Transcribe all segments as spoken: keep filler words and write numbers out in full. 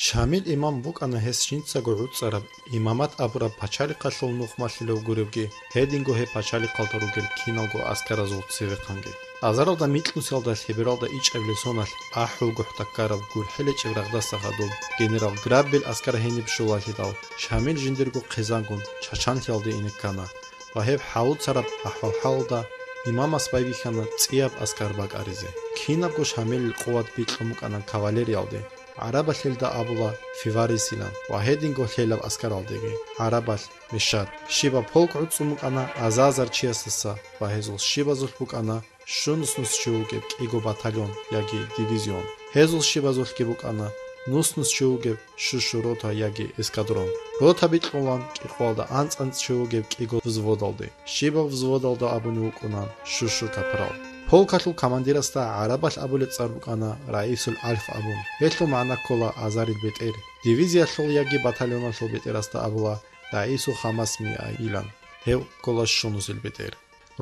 Шамил имам букӀана гьес жинцаго гӀуцӀараб, имамат абураб пачалихъалъул нухмалъулев гуревги, гьединго гьеб пачалихъалда ругел киналго аскаразул цевехъанги. Азаралда микьнусиялда лъебералда ичӀабилеб соналъ АхӀулгохӀда ккараб гурхӀел гьечӀеб рагъдаса хадуб генерал Граббел аскар гьениб щолалъидал, Шамил жиндирго хъизангун Чачанлъиялде ине ккана ва гьеб хӀалуцараб ахӀвал-хӀалалда имамас байбихьана цӀияб аскар бакӀаризе. Кинабго Шамилил къуват бикьун букӀана кавалериялде, гӀарабалъ гьелда абула фиварисилан, ва гьединго лъелаб аскаралдеги, гӀарабалъ мешат. Щибаб полк гӀуцӀун букӀана азазар чиясдаса ва гьезул щибазулъ букӀана щунус-нус чи вугеб кӀиго батальон яги дивизион. Гьезул щибазулъги букӀана нус-нус чи вугеб щущу рота яги эскадрон. Рота бикьулан кӀикъоялда анцӀ-анцӀ чи вугеб кӀиго взводалде. Щибаб взводалда абуни вукӀунан щущу капрал. Полкалъул командирасда гӀарабалъ абулеб цӀар букӀана Раисул Альф абун. Гьелъул магӀна ккола азарил бетӀер. Дивизиялъул яги батальоналъул бетӀерасда абула Раису Хамас миа илан. Гьев ккола щунусил бетӀер.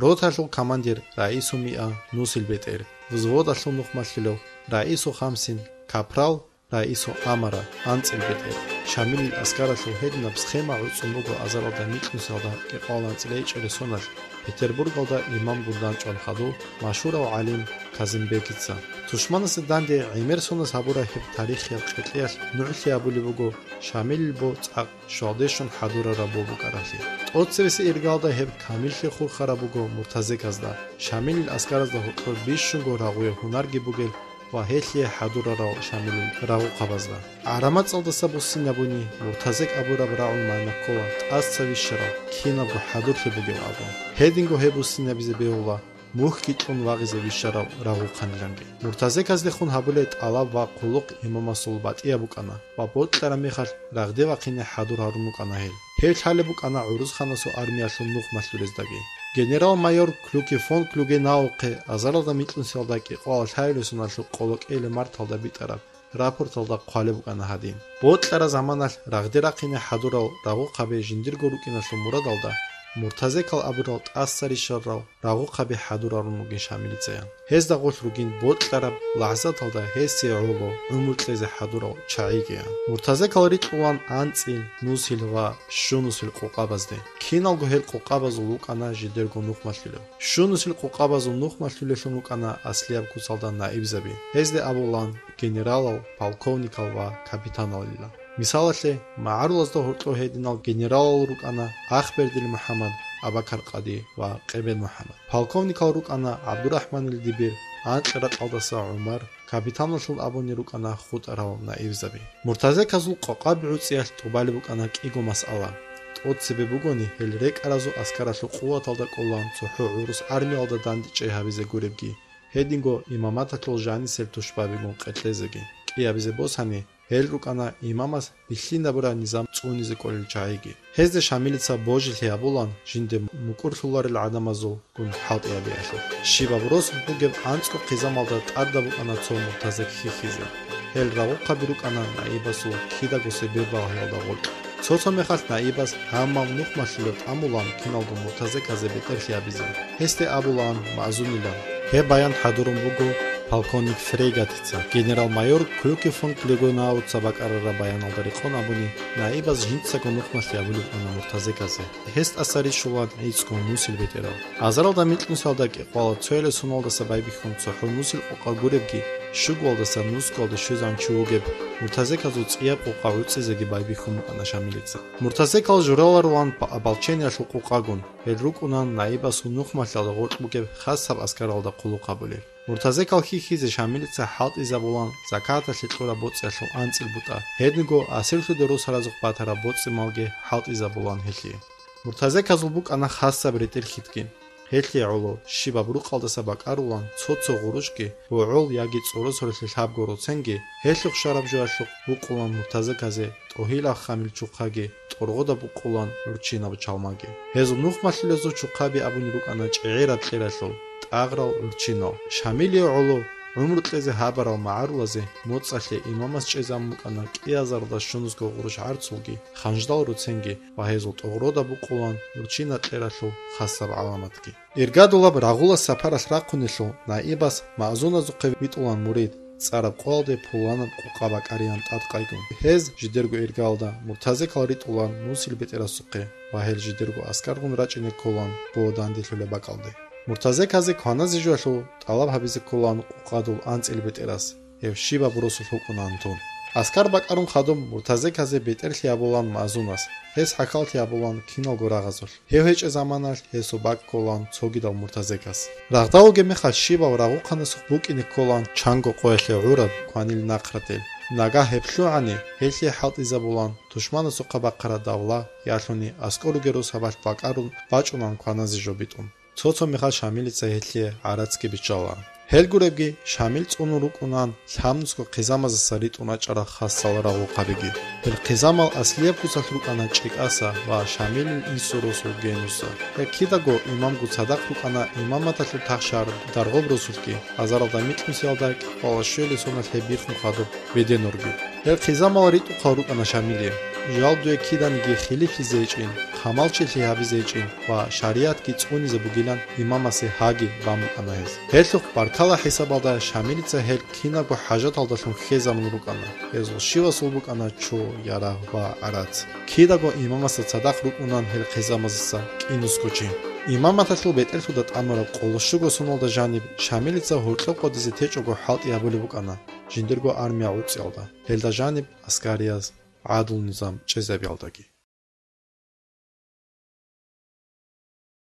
Роталъул командир Раису миа нусил бетӀер. Взводалъул нухмалъулев Раису Хамсин, капрал Раису Амара анцӀил бетӀер. Шамилил аскаралъул гьединаб схема гӀуцӀун буго азаралда микьнусиялда кӀикъоялда анцӀила ичӀабилеб соналъ Петербургалда имамгун данчӀван хадув машгьурав гӀалим Казимбекица. Тушманасе данде гӀемер соназ гьабураб гьеб тарихияб къеркьеялъ нугӀлъи гьабулеб буго Шамилил бо цӀакъ щвалде щун хӀадурараб бо букӀараблъи. ТӀоцебесеб иргалда гьеб камиллъи хурхараб буго Муртазеказда, Шамилил аскаразда гьоркьор бищунго рагъуе гьунарги бугел ва гьелъие хӀадурарал Шамилил рагъухъабазда. ГӀарамацӀалдаса буссинабуни, Муртазек абураб рагӀул магӀна ккола тӀаса вищарав, кинабго хӀадурлъи бугев абун. Гьединго гьеб буссинабизе бегьула мухьги кьун вагъизе вищарав рагъухъаниланги. Муртазеказдехун гьабулей тӀалаб ва хъулухъ имамасул батӀияб букӀана ва бокьараб мехалъ рагъде вахъине хӀадур гьарун рукӀана гьел. Гьеб лъалеб букӀана гӀурусханасул армиялъул нухмалъулездаги. Генерал-майор Клюке фон Клюгенаухъе азаралда микьнусиялда кӀикъоялда лъабилеб соналъул къоло кӀиабилеб марталда битӀараб рапорталда хъвалеб букӀана гьадин: бокьараб заманалъ рагъде рахъине хӀадурал рагъухъаби жиндирго рукӀиналъул мурадалда Муртазекал абурал тӀаса рищарал рагъухъаби хӀадурарун ругин Шамилицаян. Гьезда гъорлъ ругин бокьараб лагӀзаталда гьесие гӀоло гӀумру кьезе хӀадурал чагӀигиян. Муртазекал рикьулан анцӀил, нусил ва щунусил къокъабазде. Киналго гьел къокъабазул вукӀана жидерго нухмалъулев. Щунусил къокъабазул нухмалъулелъун рукӀана аслияб куцалда наибзаби. Гьезде абулан генералал, полковникал ва капитаналила. Мисалалъе, магӀарулазда гьоркьор гьединал генералал рукӀана Ахбердил МухӀаммад, Абакар Къади ва Къебел МухӀаммад. Полковникал рукӀана ГӀабдурахӀманил Дибир, анкьракьалдаса ГӀумар, капитаналъул абуни рукӀана хутӀарал наибзаби. Муртазеказул къокъаб гӀуцӀиялъ тӀубалеб букӀана кӀиго масъала. ТӀоцебе бугони, гьел рекӀаразул аскаралъул къуваталда кӀолан цохӀо гӀурус армиялда дандечӀей гьабизе гуребги, гьединго имаматалъул жанисел тушбабигун къеркьезеги. КӀиабизе босани, гьел рукӀана имамас бихьинабураб низам цӀунизе кӀолел чагӀиги. Гьезде Шамилица божилъи гьабулан, жинде мукӀурлъуларел гӀадамазулгун хӀалтӀи гьабиялъул. Щибаб росулъ бугеб анцӀго хъизамалда тӀадаб букӀана цо Муртазек хьихьизе. Гьел рагъухъаби рукӀана наибасул кидаго себеб балагьиялда гъоркь. Цо-цо мехалъ наибас гьаммав нухмалъулев тӀамулан киналго Муртазеказе бетӀерлъи гьабизе. Гьесде абулаан магӀзунилан. Гьеб баян хӀадурун буго полковник Фрейгатица. Генерал-майор Клюке фон Клюгенауца бакӀарараб баяналда рекъон абуни, наибас жинцаго нухмалъи гьабулеб буна Муртазеказе. Гьес тӀаса рищулан гӀицӀго нусил бетӀерав. Азаралда микьнусиялда кӀикъоялда цоялъ соналдаса байбихьун цохӀо нусил къокъа гуребги, щугоялдаса нусгоялде щвезегӀан чи вугеб, Муртазеказул цӀияб къокъа гӀуцӀизеги байбихьун букӀана Шамилица. Муртазекал жураларулан па-, ополчениялъул къокъагун, гьел рукӀунан наибасул нухмалъиялда гъоркь бугеб хасаб аскаралда хъулухъ гьабулел. Муртазекал хьихьизе Шамилица хӀалтӀизабулан закаталъе кьураб боцӀиялъул анцӀил бутӀа, гьединго асирлъуде росаразухъ батараб боцӀи-малги хӀалтӀизабулан гьелъие. Муртазеказул букӀана хасаб ретӀел хьитги. Гьелъие гӀоло щибаб рукъалдаса бакӀарулан цо-цо гъурущги, богӀол яги цӀоросаролъи лъабго роценги, гьелъухъ щвараб жоялъухъ букъулан Муртазеказе тӀогьилаб хамил чухъаги, тӀоргъода букъулан гӀурччинаб чалмаги. Гьезул нухмалъулезул чухъаби абуни рукӀана чӀегӀераб кьералъул, тӀагърал гӀурччинал. Шамилие гӀоло гӀумру кьезе гьабарал магӀарулазе моцӀалъе имамас чӀезабун букӀана кӀиазарда щунусго гъурущ гӀарцулги, ханждал руценги ва гьезул тӀогъродаб букъулан гӀурччина кьералъул хасаб гӀаламатги. Иргадулаб рагъула сапаралъ рахъунелъул наибас магӀзуназухъе витӀулан мурид, цӀараб къоялде пуланаб къукъа бакӀариян тӀадкъайгун. Гьез жидерго иргалда муртазекал ритӀулан нусил бетӀерасухъе ва гьел жидерго аскаргун рачӀине кколан бугьа данделъулеб бакӀалде. Муртазеказе кваназе жоялъул тӀалаб гьабизе кколан къукъадул анцӀил бетӀерас, гьев щибаб росулъ вукӀунаан тун. Аскар бакӀарун хадуб муртазеказе бетӀерлъи абулан мазунас, гьес хӀакаллъи абулан киналго рагъазулъ. Гьев гьечӀеб заманалъ гьесул бакӀ кколан цогидал муртазекас. Рагъда вугеб мехалъ щибав рагъухъанасухъ букӀине кколан чанго къоялъе гӀураб кванил нахърател. Нагагь гьеб лъугӀани, гьелъие хӀалтӀизабулан тушманасухъа бахъараб давла, ялъуни аскӀор ругел росабалъ бакӀарун бачӀунан кваназе жо битӀун. Цо-цо мехалъ Шамилица гьелъие гӀарацги биччала. Гьел гуребги, Шамил цӀунун рукӀунан лъабнусго хъизамаздаса ритӀун рачӀарал хасал рагъухъабиги. Гьел хъизамал аслияб куцалъ рукӀана ЧӀикӀаса ва Шамилил инсул росул Генуса. Гьел кидаго имамго цадахъ рукӀана имаматалъул тахшар Даргъоб росулъги, азаралда микьнусиялда кӀикъоялда щуабилеб соналъ гьеб биххун хадуб Беденурги. Гьел хъизамал ритӀухъал рукӀана Шамилие. Жал дуе киданиги хилифлъизе гьечӀин, хъамалчилъи гьабизе гьечӀин ва шаригӀатги цӀунизе бугилан имамасе гьаги бан букӀана гьез. Гьелъухъ баркала хӀисабалда Шамилица гьел кинабго хӀажаталдалъун хьезарун рукӀана. Гьезул щивасул букӀана чу, ярагъ ва гӀарац. Кидаго имамасда цадахъ рукӀунан гьел хъизамаздаса кӀинусго чи. Имаматалъул бетӀерлъуда тӀамураб къоло щуго соналда жаниб Шамилица гьоркьоб къодизе течӀого хӀалтӀи гьабулеб букӀана жиндирго армия гӀуцӀиялда, гьелда жаниб аскарияз гӀадлу-низам чӀезабиялдаги.